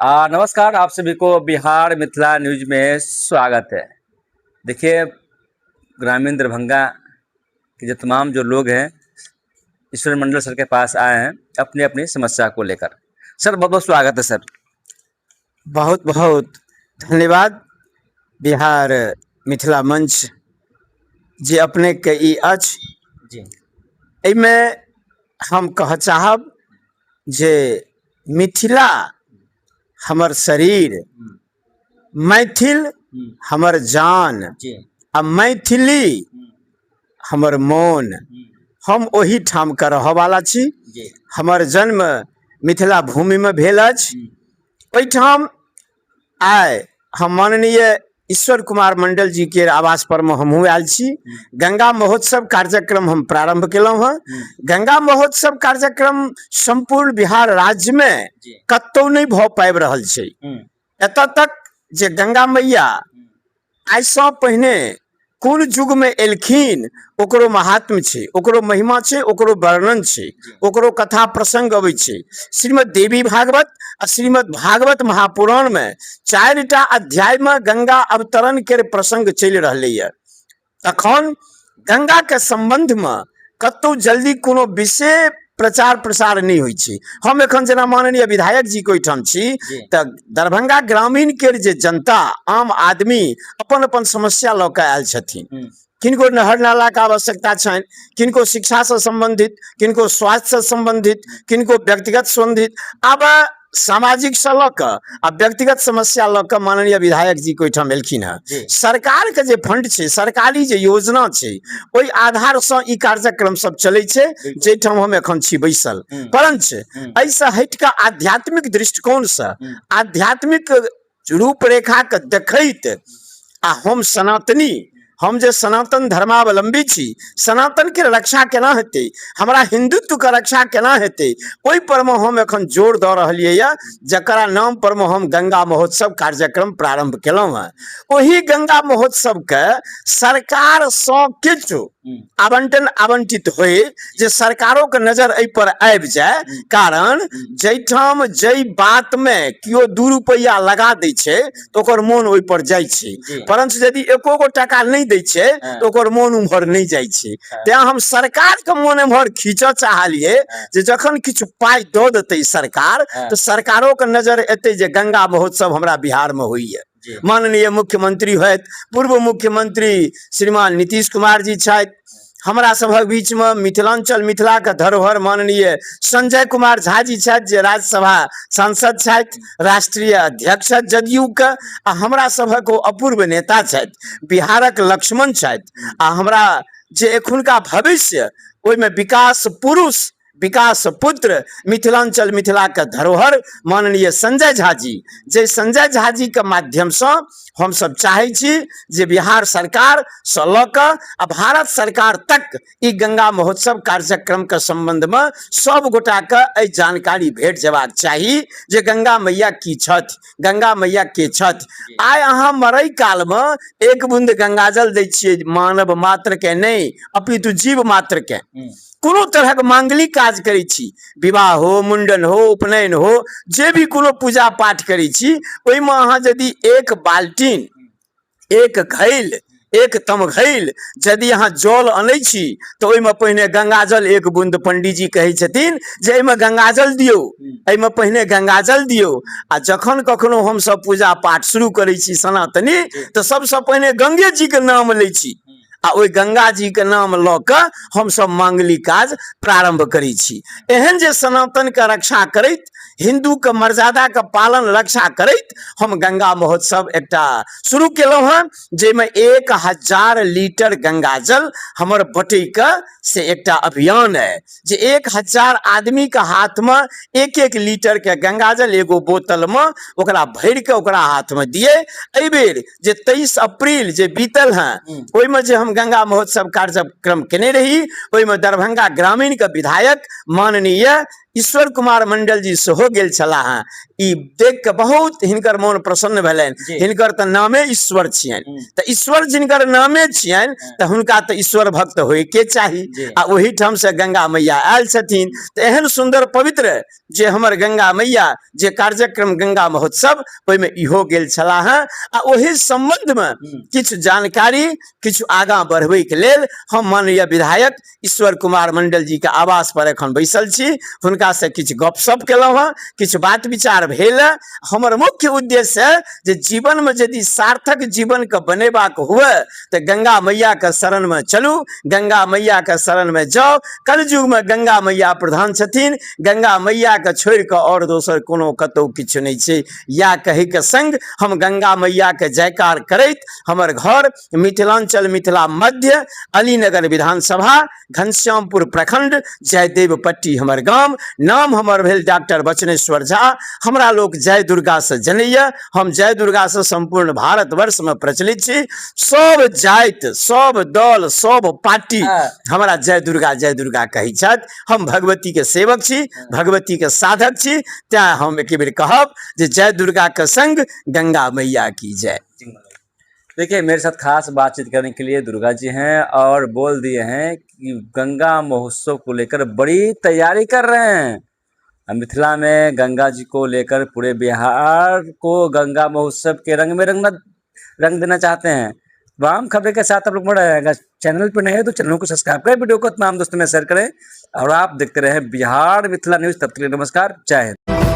नमस्कार, आप सभी को बिहार मिथिला न्यूज में स्वागत है। देखिए, ग्रामीण दरभंगा के जो तमाम जो लोग हैं ईश्वर मंडल सर के पास आए हैं अपनी अपनी समस्या को लेकर। सर, बहुत बहुत स्वागत है सर। बहुत बहुत धन्यवाद। बिहार मिथिला मंच जे अपनेके ई अछि एहिमे हम कहऽ चाहब जे मिथिला हमर शरीर, मैथिल हमर जान आ मैथिली हमर मोन। हम ओहि ठामके रहऽवला छी। हमर जन्म मिथिला भूमिमे भेल अछि। ओहिठाम आइ हम माननीय ईश्वर कुमार मंडल जी के आवास पर में हमहूँ आयल छी। गंगा महोत्सव कार्यक्रम हम प्रारंभ केलहुँ हँ। गंगा महोत्सव कार्यक्रम सम्पूर्ण बिहार राज्य में कतौ नहि भऽ पाबि रहल छै। एतऽ तक जे गंगा मैया आइसँ पहिने कोन युगमे एलखिन, ओकरो महात्म्य छै, ओकरो महिमा छै, ओकरो वर्णन छै, ओकरो कथा प्रसंग अबै छै। श्रीमद् देवी भागवत आ श्रीमद् भागवत महापुराणमे 4टा अध्यायमे गंगा अवतरण के प्रसंग चलि रहलैए। तखन गंगाके सम्बन्धमे कतौ जल्दी कोनो विषय प्रचार प्रसार नहि होइ छै। हम एखन जेना माननीय विधायक जी के ओहिठाम छी तऽ दरभंगा ग्रामीण के जे जनता, आम आदमी अपन अपन समस्या लऽ कऽ आयल छथिन। किनको नहर नालाके आवश्यकता छनि, किनको शिक्षासँ सम्बन्धित, किनको स्वास्थ्यसँ सम्बन्धित, किनको व्यक्तिगत सम्बन्धित। आब सामाजिकसँ लऽ कऽ आ व्यक्तिगत समस्या लऽ कऽ माननीय विधायक जी के ओहिठाम एलखिन हेँ। सरकारके जे फंड छै, सरकारी जे योजना छै, ओहि आधारसँ ई कार्यक्रम सब चलै छै जाहिठाम हम एखन छी बैसल। परञ्च एहिसँ हटि कऽ आध्यात्मिक दृष्टिकोणसँ आध्यात्मिक रूपरेखाके देखैत आ हम सनातनी, हम जे सनातन धर्मावलम्बी छी, सनातनके रक्षा केना हेतै, हमरा हिन्दुत्वके रक्षा केना हेतै, ओहि परमे हम एखन जोर दऽ रहलियै यऽ, जकरा नाम परमे हम गंगा महोत्सव कार्यक्रम प्रारम्भ केलहुँ हेँ। ओहि गंगा महोत्सवके सरकारसँ किछु आवंटन आवंटित होय जे सरकारोके नजर एहि पर आबि जाय। कारण जाहिठाम जाहि बातमे केओ 2 रुपैआ लगा दै छै तऽ ओकर मोन ओहि पर जाइ छै, परंतु यदि एको गो टाका नहि दै छै तऽ ओकर मोन उम्हर नहि जाइ छै। तेँ हम सरकारके मोन एम्हर खींचऽ चाहलियै जे जखन किछु पाइ दऽ देतै सरकार तऽ सरकारोके नजर एतै जे गंगा महोत्सव हमरा बिहारमे होइए। माननीय मुख्यमंत्री होथि, पूर्व मुख्यमंत्री श्रीमान नीतीश कुमार जी छथि, हमरा सभक बीचमे मिथिलांचल मिथिलाके धरोहर माननीय संजय कुमार झा जी छथि जे राज्यसभा सांसद छथि, राष्ट्रीय अध्यक्ष छथि जदयूके, आ हमरा सभक ओ अपूर्व नेता छथि, बिहारक लक्ष्मण छथि। आ हमरा जे एखुनका भविष्य ओहिमे विकास पुरुष, विकास पुत्र, मिथिलांचल मिथिलाके धरोहर माननीय संजय झा जी, जे संजय झा जीके माध्यमसँ हमसब चाहै छी जे बिहार सरकारसँ लऽ कऽ आ भारत सरकार तक ई गंगा महोत्सव कार्यक्रमके सम्बन्धमे सब गोटाके एहि जानकारी भेट जेबाक चाही जे गंगा मैया की छथि, गंगा मैया के छथि। आइ अहाँ मरै कालमे एक बूंद गंगाजल दै छियै, मानव मात्रके नहि अपितु जीव मात्रके। कोनो तरहक मांगलिक काज करै छी, विवाह हो, मुंडन हो, उपनयन हो, जे भी कोनो पूजा पाठ करै छी, ओहिमे अहाँ यदि एक बाल्टीन, एक घैल, एक तमघैल यदि अहाँ जल अनै छी तऽ ओहिमे पहिने गंगाजल एक बूंद, पंडीजी कहै छथिन जे एहिमे गंगाजल दियौ, एहिमे पहिने गंगाजल दियौ। आ जखन कखनो हमसब पूजा पाठ शुरू करै छी सनातनी, तऽ सबसँ पहिने गंगे जीके नाम लै छी आ ओहि गंगा जी के नाम लऽ कऽ हमसब मांगलिक काज प्रारंभ करै छी। एहन जे सनातन के रक्षा करैत, हिंदू के मर्यादा के पालन रक्षा करैत हम गंगा महोत्सव एकटा शुरू केलहुँ हँ, जाहिमे 1000 लीटर गंगा जल हमर बटैके से एकटा अभियान है जे 1000 आदमी के हाथ में 1-1 लीटर के गंगाजल एगो बोतल में ओकरा भरि के ओकरा हाथ में दिए। एहि बेर जे 23 अप्रैल जे बीतल हैं ओहिमे जे हम गंगा महोत्सव कार्यक्रम केने रही, ओहिमे दरभंगा ग्रामीण के विधायक माननीय ईश्वर कुमार मंडल जी सेहो गेल छलाह हँ। ई देख के बहुत हिनकर मोन प्रसन्न भेलनि। हिनकर तऽ नामे ईश्वर छियनि, तऽ ईश्वर जिनकर नामे छियनि तऽ हुनका तऽ ईश्वर भक्त होइके चाही। आ ओहिठाम से गंगा मैया आयल छथिन, तऽ एहन सुन्दर पवित्र जे हमर गंगा मैया जे कार्यक्रम गंगा महोत्सव ओहिमे इहो गेल छलाह हँ। आ ओहि सम्बन्धमे किछु जानकारी किछु आगाँ बढ़बैके लेल हम माननीय विधायक ईश्वर कुमार मंडल जी के आवास पर एखन बैसल छी। हुनका से किछु गपशप केलहुँ हँ, किछु बात विचार भेल। हमर मुख्य उद्देश्य है जे जीवनमे यदि सार्थक जीवनके बनेबाक हुए तऽ गंगा मैयाके शरणमे चलू, गंगा मैयाके शरणमे जाउ। कलयुगमे गंगा मैया प्रधान छथिन, गंगा मैयाके छोड़ि कऽ आओर दोसर कोनो कतहु किछु नहि छै। इएह कहैके संग हम गंगा मैयाके जयकार करैत हमर घर मिथिलांचल मिथिला मध्य अलीनगर विधानसभा घनश्यामपुर प्रखंड जयदेव पट्टी हमर गाम, नाम हमर भेल डॉक्टर वचनेश्वर झा। हमरा लोक जय दुर्गा से जनैया, हम जय दुर्गा से संपूर्ण भारतवर्ष में प्रचलित छी। सब जाति सब दल सब पार्टी हमरा जय दुर्गा जय दुर्गा कहै छथि। हम भगवती के सेवक छी, भगवती के साधक छी, तें हम एक बेर कहब जे जय दुर्गा के संग गंगा मैया की जय। देखिए, मेरे साथ खास बातचीत करने के लिए दुर्गा जी हैं और बोल दिए हैं कि गंगा महोत्सव को लेकर बड़ी तैयारी कर रहे हैं। मिथिला में गंगा जी को लेकर पूरे बिहार को गंगा महोत्सव के रंग में रंगना रंग देना चाहते हैं। तमाम खबरें के साथ आप लोग बढ़े हैं। अगर चैनल पर नए हैं तो चैनल को सब्सक्राइब करें, वीडियो को तमाम दोस्तों में शेयर करें और आप देखते रहें बिहार मिथिला न्यूज़। तब तक के लिए नमस्कार, जय हिंद।